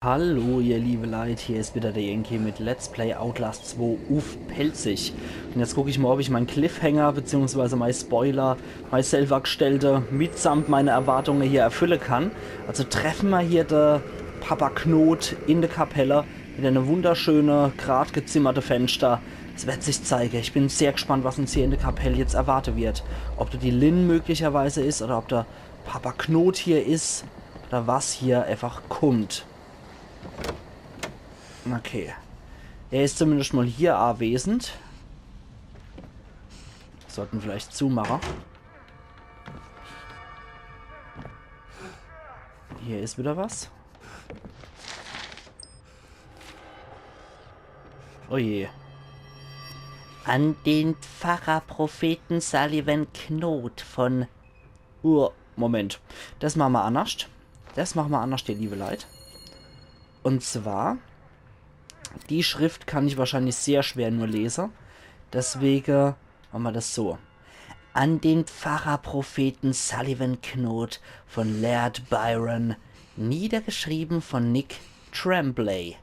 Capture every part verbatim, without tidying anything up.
Hallo ihr liebe Leit, hier is wieder der Yankee mit Let's Play Outlast zwei uff Pälzisch. Un jetzt guck ich mal, ob ich mein Cliffhanger beziehungsweise mein Spoiler, mein selwer gestellte, mitsamt meine Erwartunge hier erfülle kann. Also treffe mer hier de Papa Knoth in de Kapelle mit ene wunderschöne, grad gezimmerte Fenster. Es werd sich zeige. Ich bin sehr gespannt, was uns hier in de Kapelle jetzt erwarte wird. Ob do die Lynn möglicherweise is oder ob der Papa Knoth hier is oder was hier einfach kummt. Okay. Er is zumindest mal hier anwesend. Sollten vielleicht zumache. Hier is wieder was. Oh je. An den Pfarrer Propheten Sullivan Knoth von Oh, Moment. Des mache mer annerscht. Des mache mer annerscht, ihr liebe Leit. Un zwar, die Schrift kann ich wahrscheinlich sehr schwer nur lese. Deswege mache mer des so. An den Pfarrer Propheten Sullivan Knoth von Laird Byron, niedergeschrieben von Nick Tremblay.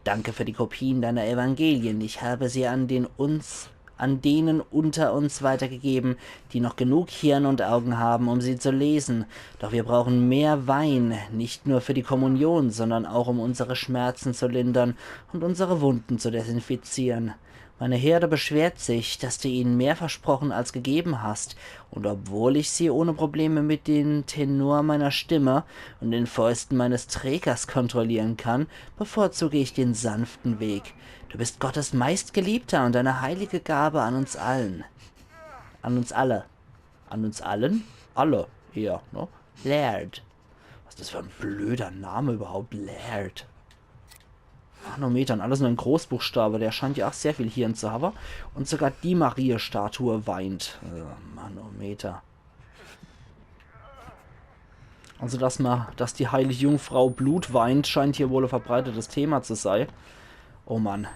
Danke für die Kopien deiner Evangelien. Ich habe sie an den uns, an denen unter uns weitergegeben, die noch genug Hirn und Augen haben, um sie zu lesen. Doch wir brauchen mehr Wein, nicht nur für die Kommunion, sondern auch um unsere Schmerzen zu lindern und unsere Wunden zu desinfizieren. Meine Herde beschwert sich, dass du ihnen mehr versprochen als gegeben hast, und obwohl ich sie ohne Probleme mit dem Tenor meiner Stimme und den Fäusten meines Trägers kontrollieren kann, bevorzuge ich den sanften Weg. Du bist Gottes meistgeliebter und eine heilige Gabe an uns allen. An uns alle. An uns allen? Alle eher, ne? Laird. Was is des für en blöder Name überhaupt? Laird. Manometer, un alles nur in Großbuchstabe. Der scheint ja ach sehr viel Hirn zu habe. Un sogar die Maria-Statue weint. Äh, Manometer. Also, dass ma, dass die heilige Jungfrau Blut weint, scheint hier wohl e verbreitetes Thema zu sei. Oh Mann.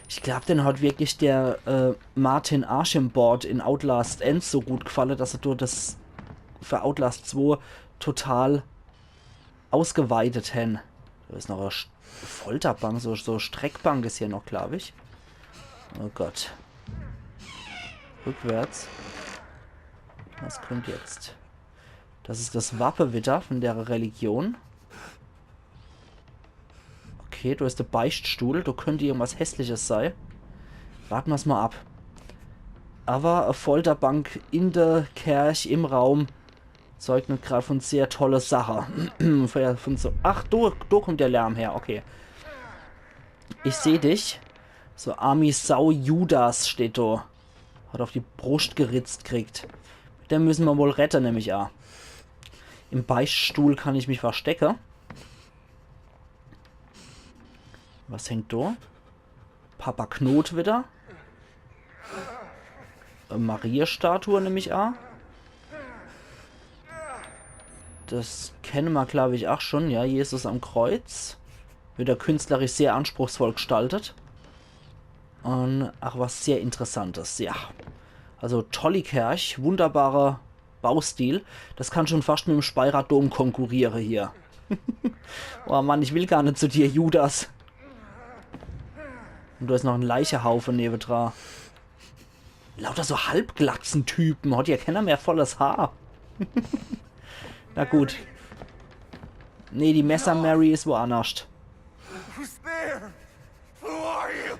Ich glaub, den hat wirklich der, äh, Martin Archambault in Outlast eens so gut gefalle, dass er durch des für Outlast zwei total ausgeweitet hen. Do is noch e Sch-, Folterbank, so, so Streckbank is hier noch, glaub ich. Oh Gott. Rückwärts. Was kummt jetzt? Des is des Wappe wieder von der Religion. Okay, do is de Beichtstuhl. Do könnt irgendwas Hässliches sei. Warte mer's mal ab. Awwer e Folterbank in de Kerch, im Raum, zeugt net grad von sehr tolle Sache. Von, von so, ach, do, do kummt der Lärm her, okay. Ich seh dich. So, armi Sau Judas steht do. Hat uff die Bruscht geritzt kriegt. Mit dem müsse mer wohl rette, nemm ich a. Im Beichtstuhl kann ich mich verstecke. Was hängt do? Papa Knoth wieder. Äh, Maria-Statue nemm ich a. Des kenne mer, glaub ich, ach schon. Ja, Jesus am Kreuz. Wieder künstlerisch sehr anspruchsvoll gestaltet. Un ach, was sehr Interessantes, ja. Also Tollykerch, wunderbarer Baustil. Des kann schon fascht mit em Speyerer Dom konkurriere hier. Oh Mann, ich will gar net zu dir, Judas. Un do is noch en Leichehaufe newedra. Lauter so Halbglatzentypen, hat ja kenner mehr volles Haar. Na gut. Nee, die Messer-Mary is woannerscht. Who's there? Who are you?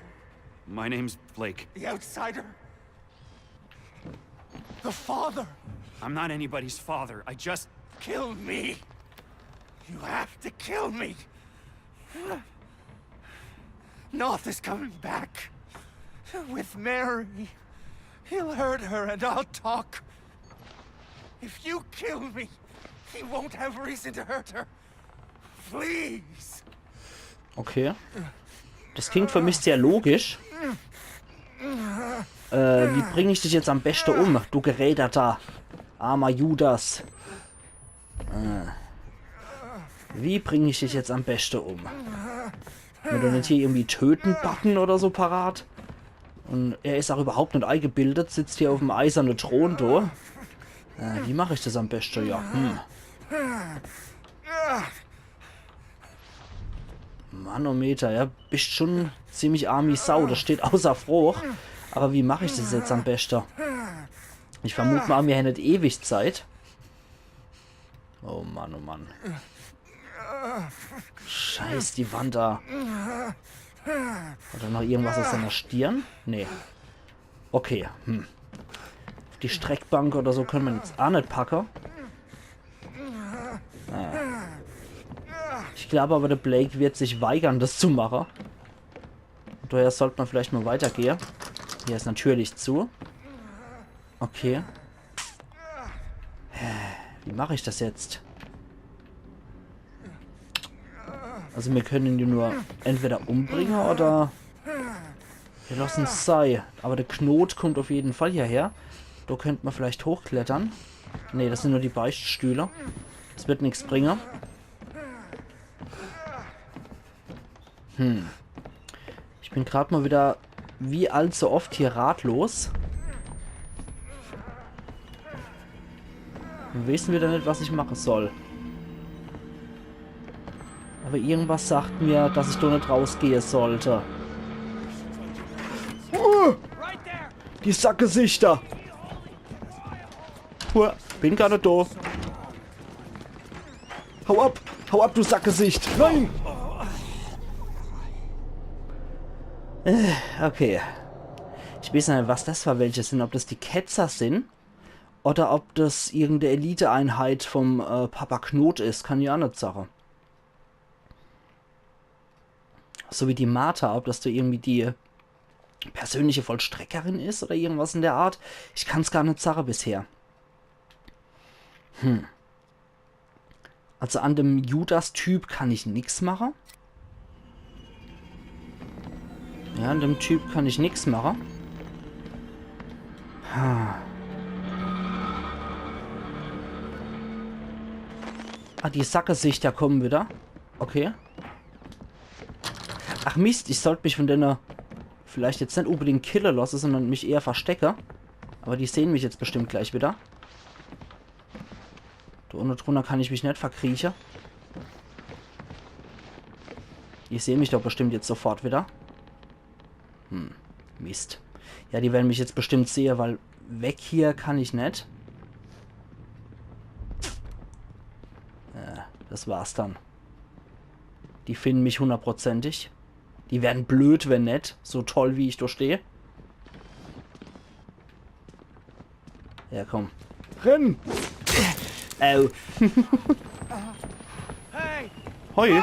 My name's Blake. The outsider? The father? I'm not anybody's father. I just. Kill me! You have to kill me! Knoth is coming back. With Mary. He'll hurt her and I'll talk. If you kill me, he won't have reason to hurt her. Please. Okay. Des klingt für mich sehr logisch. Äh, wie bring ich dich jetzt am beschte um, du Geräderter? Armer Judas. Äh. Wie bring ich dich jetzt am beschte um? Wenn du net hier irgendwie Töten-Button oder so parat? Un er is ach überhaupt net eigebildet, sitzt hier uffm eiserne Thron do. Äh, wie mach ich des am beschte? Ja, hm. Manometer, ja, bist schon ziemlich armi Sau, das steht außer Frage. Aber wie mach ich das jetzt am besten? Ich vermut mal, mir hänn net ewig Zeit. Oh Mann, oh Mann. Scheiß die Wand da. Hat er noch irgendwas aus seiner Stirn? Nee. Okay, hm. Auf die Streckbank oder so können wir jetzt auch nicht packen. Ah. Ich glaube aber, der Blake wird sich weigern, das zu machen. Und daher sollte man vielleicht mal weitergehen. Hier ist natürlich zu. Okay. Wie mache ich das jetzt? Also wir können die nur entweder umbringen oder wir lassen es sei. Aber der Knot kommt auf jeden Fall hierher. Da könnte man vielleicht hochklettern. Nee, das sind nur die Beichtstühle. Das wird nichts bringen. Hm. Ich bin grad mal wieder, wie allzu oft, hier ratlos. Und wissen wieder nicht, was ich machen soll. Aber irgendwas sagt mir, dass ich da nicht rausgehen sollte. Uh, die Sackgesichter! Uah, bin gar nicht da. Hau ab! Hau ab, du Sackgesicht! Nein! Äh, okay. Ich weiß nicht, was das für welche sind. Ob das die Ketzer sind oder ob das irgendeine Eliteeinheit vom äh, Papa Knot ist. Kann ich auch nicht sagen. So wie die Martha, ob das da irgendwie die persönliche Vollstreckerin ist oder irgendwas in der Art. Ich kann's gar nicht sagen bisher. Hm. Also an dem Judas-Typ kann ich nix machen. Ja, an dem Typ kann ich nix machen. Ha. Ah, die Sackgesichter kommen wieder. Okay. Ach Mist, ich sollt mich von denen vielleicht jetzt nicht unbedingt killen lassen, sondern mich eher verstecken. Aber die sehen mich jetzt bestimmt gleich wieder. Da unten drunter kann ich mich nicht verkriechen. Die sehen mich doch bestimmt jetzt sofort wieder. Hm, Mist. Ja, die werden mich jetzt bestimmt sehen, weil weg hier kann ich nicht. Ja, das war's dann. Die finden mich hundertprozentig. Die werden blöd, wenn nicht. So toll, wie ich da stehe. Ja, komm. Renn! Au. Hey! Hoi.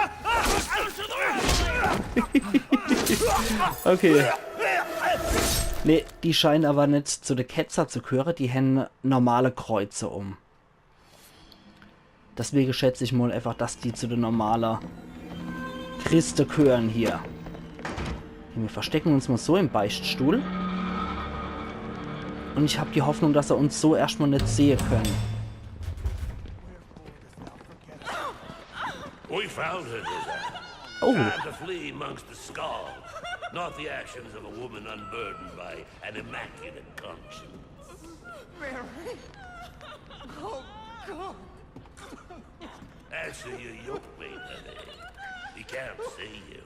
Okay. Nee, die scheinen aber nicht zu de Ketzer zu gehören. Die haben normale Kreuze um. Deswegen schätze ich mal einfach, dass die zu de normale Christe gehören hier. Hier, wir verstecken uns mal so im Beichtstuhl. Und ich hab die Hoffnung, dass er uns so erstmal nicht sehen können. We found her, Desire. Oh. Time to flee amongst the skull. Not the actions of a woman unburdened by an immaculate conscience. Mary. Oh, God. Answer your yoke mate, honey. He can't see you.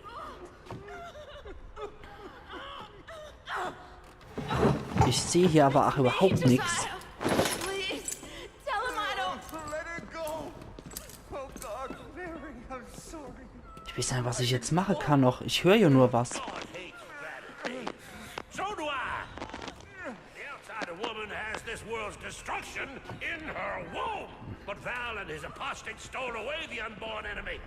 Ich sehe hier aber auch überhaupt nichts. Please, tell him I don't. Let it go. Oh God, Mary, I'm sorry. Ich weiß nicht, was ich jetzt machen kann noch. Ich höre ja nur was. God hates vanity. So do I. The outsider woman has this world's destruction in her womb. But Val and his apostate stole away the unborn enemy.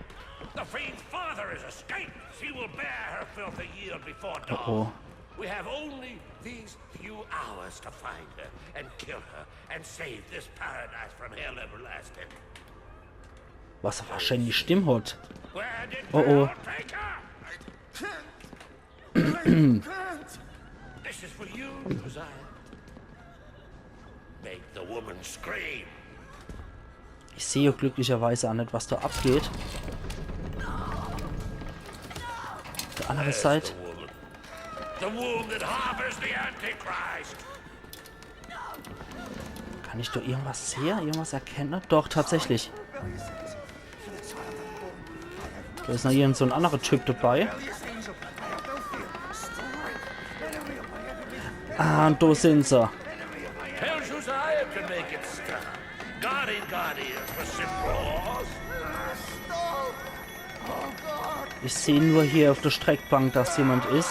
The fiend's father has escaped. She will bear her filthy yield before dawn. Oh, oh. We have only these few hours to find her and kill her and save this paradise from hell everlasting. Was er wahrscheinlich die Stimme hat. Where did Val take her? Oh, oh. This is for you, Desire. Make the woman scream. Ich sehe glücklicherweise auch nicht, was da abgeht. Auf der anderen Seite. The womb that harbors the Antichrist. Kann ich da irgendwas sehen? Irgendwas erkennen? Doch, tatsächlich. Do is noch irgend so en annere Typ dabei. Ah, un do sin se. Tell Josiah to make it stop. God ain't got ears for simple laws. Ich seh nur hier uff de Streckbank, dass jemand is.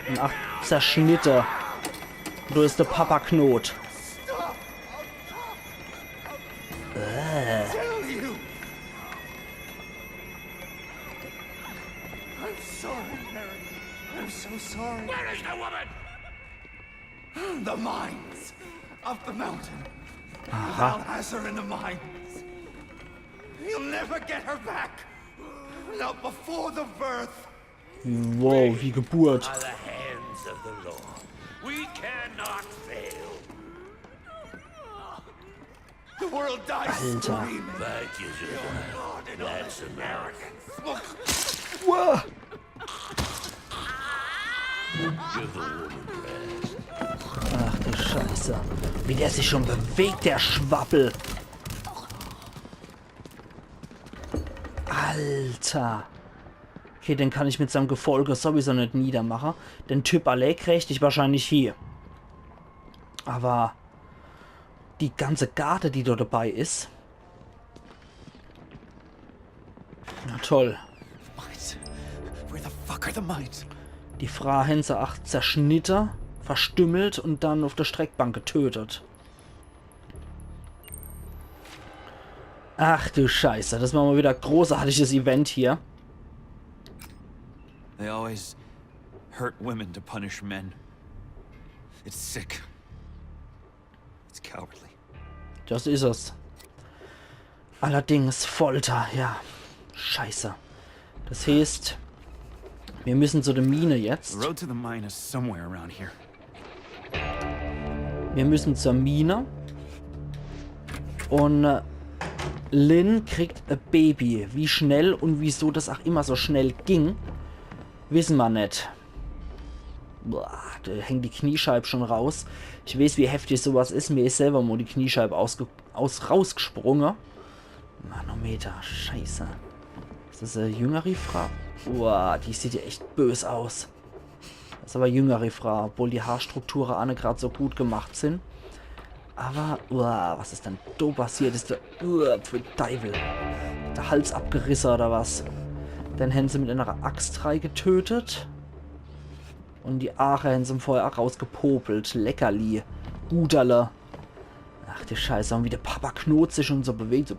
Un ach, zerschnitte. Do is de Papa Knot. Äh. Tell you. I'm sorry, Harry. I'm so sorry. Where is the woman? The mines of the mountain. Val has her in the mines. You'll never get her back. Not before the birth. Wow, wie Geburt. By the hands of the Lord. We cannot fail. The world dies Alter. screaming. Thank you, Josiah. That's American. Wow. Give the woman rest. Ach du Scheiße. Wie der sich schon bewegt, der Schwappel. Alter. Okay, den kann ich mit seinem Gefolge sowieso net niedermache. Den Typ allee kräg ich wahrscheinlich hie. Aber die ganze Garde, die do dabei is. Na toll. Mines? Where the fuck are the mines? Die Fraa hän se ach zerschnitte, verstümmelt un dann uff de Streckbank getötet. Ach du Scheiße, das war mal wieder e großartiges Event hier. They always hurt women to punish men. It's sick. It's cowardly. Das is es. Allerdings Folter, ja. Scheiße. Das heeßt, mir müssen zu der Mine jetzt. The road to the mine is somewhere around here. Mir müssen zur Mine. Un äh, Lynn kriegt e Baby. Wie schnell un wieso das ach immer so schnell ging, wissen ma net. Boah, do hängt die Kniescheib schon raus. Ich weeß, wie heftig sowas is. Mir is selber mo die Kniescheib ausge aus rausgesprunge. Manometer, scheiße. Is das e jüngeri Fraa? Boah, die sieht ja echt bös aus. Das is aber e jüngeri Fraa, obwohl die Haarstrukture ach net grad so gut gemacht sin. Aber, uah, was is denn do passiert? Is der, uah, pfui Deiwel. Der Hals abgerisse oder was? Den hän se mit einer Axt rei getötet. Un die Aache hän se im Feuer rausgepopelt. Leckerli. Guderle. Ach du Scheiße, un wie der Papa Knot sich schon so bewegt. So.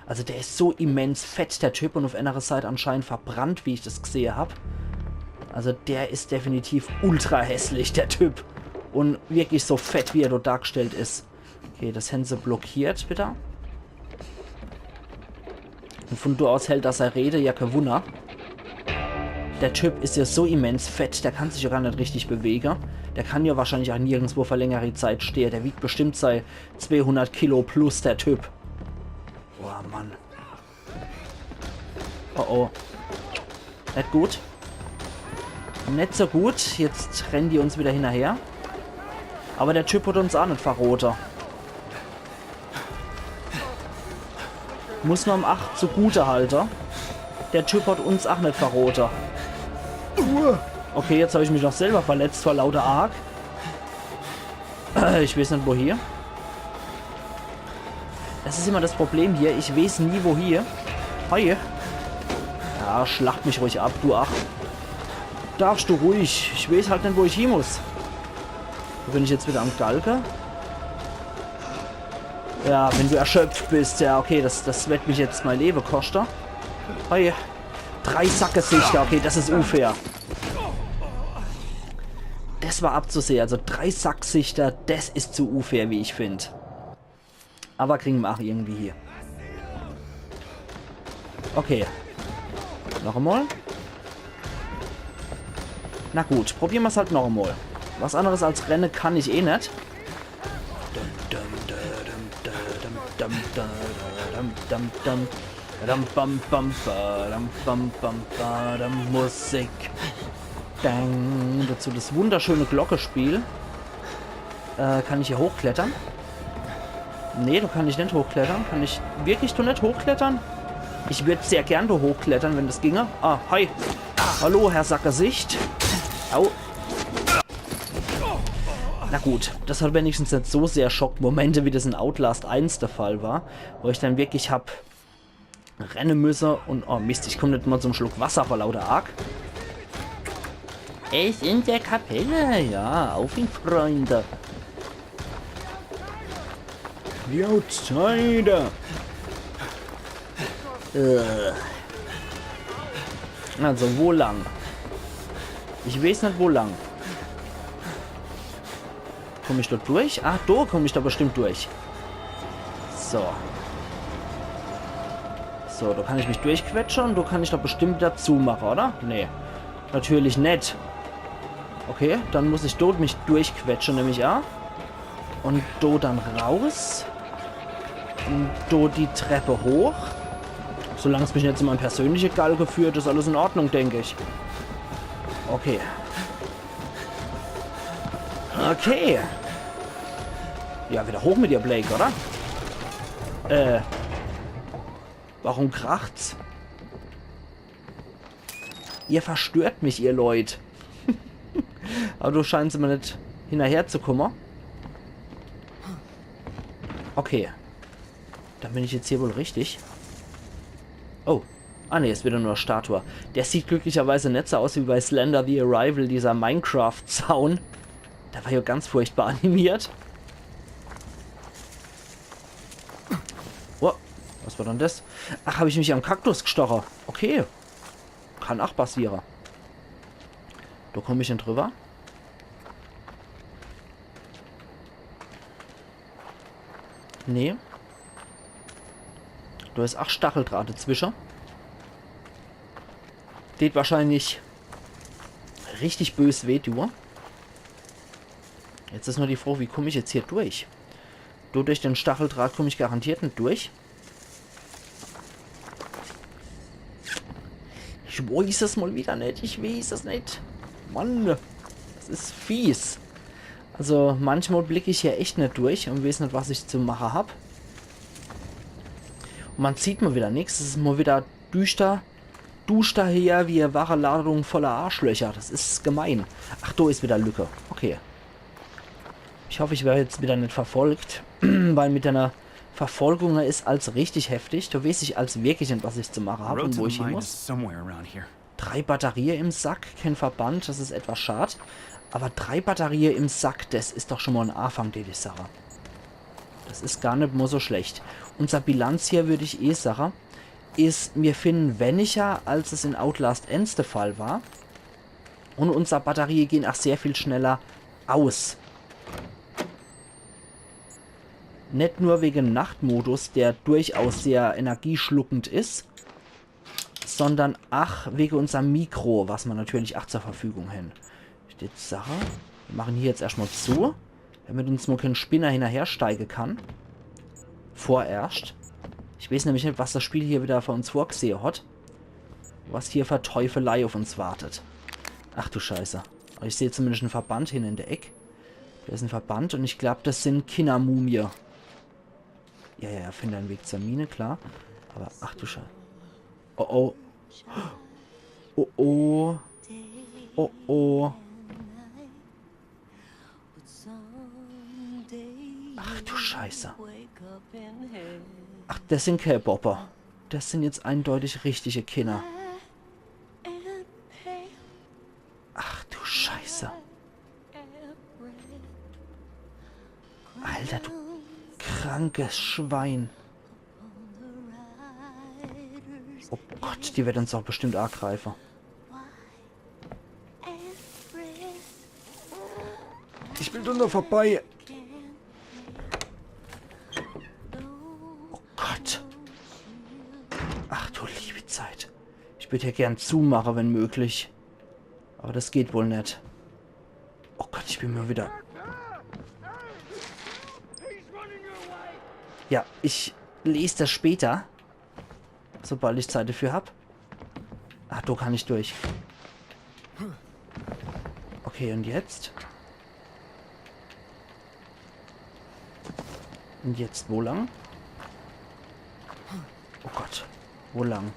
Also der is so immens fett, der Typ, un uff enere Seit anscheinend verbrannt, wie ich das gsehe hab. Also der is definitiv ultra hässlich, der Typ. Un wirklich so fett, wie er dort dargestellt is. Okay, das hän se blockiert wieder. Un von do aus hält er sei Rede, ja, kä Wunner. Der Typ is ja so immens fett, der kann sich ja gar net richtig bewege. Der kann ja wahrscheinlich ach nirgendswo für längeri Zeit stehe. Der wiegt bestimmt sei zweihundert Kilo plus, der Typ. Boah, Mann. Oh oh. Net gut. Net so gut. Jetzt rennen die uns wieder hinnerher. Aber der Typ hat uns ach net verrote. Muss ma em ach zugute halte. Der Typ hat uns ach net verrote. Okay, jetzt hab ich mich noch selber verletzt vor lauter Arg. Äh, ich weeß net, wo hier. Das is immer das Problem hier. Ich weeß nie, wo hier. Hi. Ja, schlacht mich ruhig ab, du ach. Darfst du ruhig. Ich weeß halt net, wo ich hie muss. Bin ich jetzt wieder am Galge? Ja, wenn du erschöpft bist, ja, okay, das, das wird mich jetzt mei Lewe koschte. Hi. Drei Sackgesichter, okay, das is unfair. Das war abzusehe, also drei Sackgesichter, das is zu unfair, wie ich find. Aber kriegen ma ach irgendwie hie. Okay. Noch emol. Na gut, probiere ma's halt noch emol. Was anderes als renne kann ich eh net. Dum, dum, dum, dum, dum, dum, dum, dum, dum, dum. Badam, bam, bam, badam, bam, bam, badam, Musik. Dang. Dazu das wunderschöne Glockespiel. Äh, kann ich hier hochklettern? Nee, do kann ich net hochklettere. Kann ich wirklich do net hochklettere? Ich würd sehr gern do hochklettere, wenn das ginge. Ah, hi. Hallo, Herr Sackgesicht. Au. Na gut, das hat wenigstens net so sehr Schockmomente, wie das in Outlast eins der Fall war, wo ich dann wirklich hab renne müsse und, oh Mist, ich komm net mal zum Schluck Wasser vor lauter Arg. Es in der Kapelle, ja, auf ihn, Freunde. Die Outsider. Äh. Also, wo lang? Ich weeß net, wo lang. Komm ich dort durch? Ah, do komm ich doch bestimmt durch. So. So, do kann ich mich durchquetsche und do kann ich doch bestimmt wieder zumache, oder? Nee. Natürlich net. Okay, dann muss ich dort mich durchquetsche, nemm ich a. Und do dann raus. Und do die Treppe hoch. Solang's mich net zu meinem persönliche Galge führt, is alles in Ordnung, denk ich. Okay. Okay. Ja, wieder hoch mit dir, Blake, oder? Äh. Warum kracht's? Ihr verstört mich, ihr Leut. Aber du scheinst immer net hinnerher zu kumme. Okay. Dann bin ich jetzt hier wohl richtig. Oh. Ah, nee, is wieder nur Statue. Der sieht glücklicherweise net so aus wie bei Slender The Arrival, dieser Minecraft-Zaun. Der war ja ganz furchtbar animiert. Oh, was war dann das? Ach, hab ich mich am Kaktus gestoche. Okay. Kann ach passiere. Do komm ich net drüber. Nee. Do is ach Stacheldraht dezwische. Tät wahrscheinlich richtig bös weh tue. Jetzt is nur die Frage, wie komm ich jetzt hier durch? Do durch den Stacheldraht komm ich garantiert net durch. Ich weeß es mal wieder net, ich weeß es net. Mann, das is fies. Also manchmal blick ich hier echt net durch und weeß net, was ich zu mache hab. Und man sieht mal wieder nix, es is mal wieder düster, düster hier wie e Wageladung voller Arschlöcher. Das is gemein. Ach, do is wieder Lücke. Okay. Ich hoff, ich wer jetzt wieder net verfolgt, weil mit einer Verfolgung is als richtig heftig. Do weeß ich als wirklich net, was ich zu mache hab und wo ich hin muss. Drei Batterie im Sack, kein Verband, das is etwas schad. Aber drei Batterie im Sack, das is doch schon mal en Afang, tät ich sache. Das is gar net mal so schlecht. Unser Bilanz hier, würd ich eh sache, is, mir finden weniger, als es in Outlast eens de Fall war. Und unser Batterie gehen ach sehr viel schneller aus. Net nur wegen Nachtmodus, der durchaus sehr energieschluckend is, sondern ach wegen unserm Mikro, was mer natürlich ach zur Verfügung hen. Steht Sache. Wir machen hier jetzt erscht mal zu, damit uns mal kein Spinner hinnerhersteige kann. Vorerscht. Ich weeß nämlich net, was das Spiel hier wieder für uns vorgesehe hat. Was hier für Teufelei auf uns wartet. Ach du Scheiße. Aber ich seh zumindest en Verband hin in der Eck. Do is en Verband und ich glaub, das sind Kinnermumie. Ja, ja, ja, finde einen Weg zur Mine, klar. Aber ach du Scheiße. Oh oh. Oh oh. Oh oh. Ach du Scheiße. Ach, das sind keine Bobber. Das sind jetzt eindeutig richtige Kinner. Ach du Scheiße. Alter, du krankes Schwein. Oh Gott, die wird uns doch bestimmt angreifen. Ich will do nur vorbei. Oh Gott. Ach du liebe Zeit. Ich würd hier gern zumachen, wenn möglich. Aber das geht wohl net. Oh Gott, ich bin mir wieder... Ja, ich les das später. Sobald ich Zeit dafür hab. Ah, do kann ich durch. Okay, und jetzt? Und jetzt wo lang? Oh Gott, wo lang?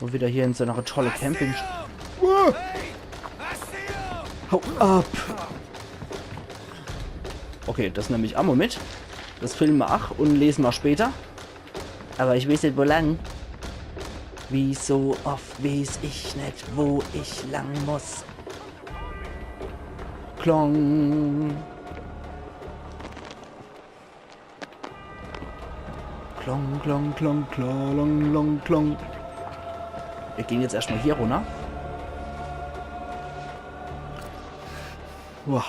Und wieder hier in so einer tolle Camping. Hau ab! Okay, das nemm ich ach mo mit. Das filme mer ach und lese mer später. Aber ich weeß net, wo lang. Wie so oft weeß ich net, wo ich lang muss. Klong. Klong, klong, klong, klong, klong, klong. Wir gehen jetzt erstmal hier runter. Boah.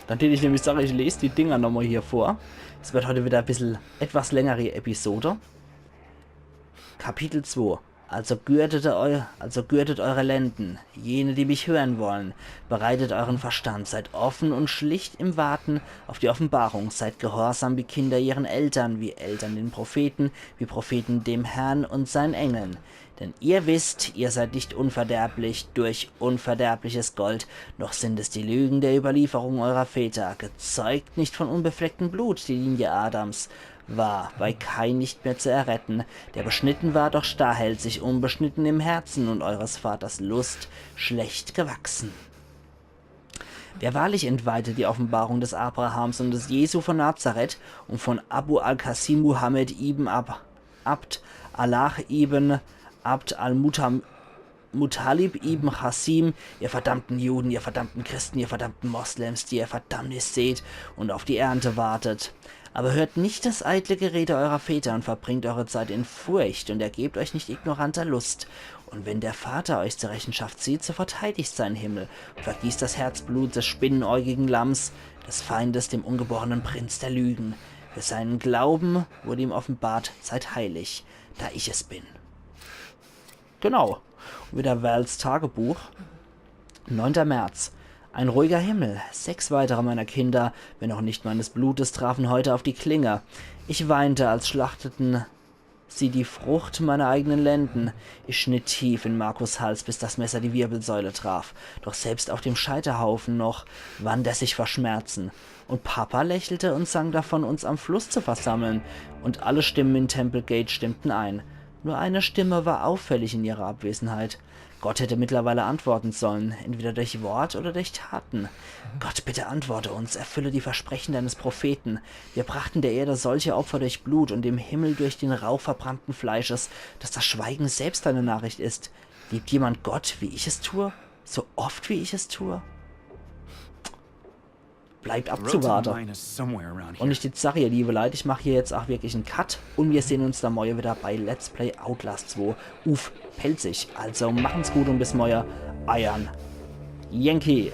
Dann tät ich nämlich sagen, ich lese die Dinger nochmal hier vor. Es wird heute wieder ein bisschen etwas längere Episode. Kapitel zwei. Also gürtet, eu also gürtet eure Lenden, jene, die mich hören wollen. Bereitet euren Verstand, seid offen und schlicht im Warten auf die Offenbarung. Seid gehorsam wie Kinder ihren Eltern, wie Eltern den Propheten, wie Propheten dem Herrn und seinen Engeln. Denn ihr wisst, ihr seid nicht unverderblich durch unverderbliches Gold, noch sind es die Lügen der Überlieferung eurer Väter, gezeugt nicht von unbeflecktem Blut, die Linie Adams war bei Kain nicht mehr zu erretten, der beschnitten war, doch starrhälsig, unbeschnitten im Herzen und eures Vaters Lust schlecht gewachsen. Wer wahrlich entweihte die Offenbarung des Abrahams und des Jesu von Nazareth und von Abu al-Qasim Muhammad ibn Ab Abd Allah ibn Abd al-Muttalib ibn Qasim, ihr verdammten Juden, ihr verdammten Christen, ihr verdammten Moslems, die ihr Verdammnis seht und auf die Ernte wartet. Aber hört nicht das eitle Gerede eurer Väter und verbringt eure Zeit in Furcht und ergebt euch nicht ignoranter Lust. Und wenn der Vater euch zur Rechenschaft zieht, so verteidigt seinen Himmel und vergießt das Herzblut des spinnenäugigen Lamms, des Feindes, dem ungeborenen Prinz der Lügen. Für seinen Glauben wurde ihm offenbart, seid heilig, da ich es bin. Genau. Und wieder Vals Tagebuch. Neunter März. Ein ruhiger Himmel. Sechs weitere meiner Kinder, wenn auch nicht meines Blutes, trafen heute auf die Klinge. Ich weinte, als schlachteten sie die Frucht meiner eigenen Lenden. Ich schnitt tief in Markus Hals, bis das Messer die Wirbelsäule traf. Doch selbst auf dem Scheiterhaufen noch wand er sich vor Schmerzen. Und Papa lächelte und sang davon, uns am Fluss zu versammeln. Und alle Stimmen in Temple Gate stimmten ein. Nur eine Stimme war auffällig in ihrer Abwesenheit. Gott hätte mittlerweile antworten sollen, entweder durch Wort oder durch Taten. Gott, bitte antworte uns, erfülle die Versprechen deines Propheten. Wir brachten der Erde solche Opfer durch Blut und dem Himmel durch den Rauch verbrannten Fleisches, dass das Schweigen selbst deine Nachricht ist. Liebt jemand Gott, wie ich es tue? So oft, wie ich es tue? Bleibt abzuwarten. Und ich jetzt sag, ihr liebe Leute, ich mach hier jetzt auch wirklich en Cut und wir sehen uns dann morgen wieder bei Let's Play Outlast zwei uff Pälzisch. Also machen's gut und bis morgen, eiern Yankee.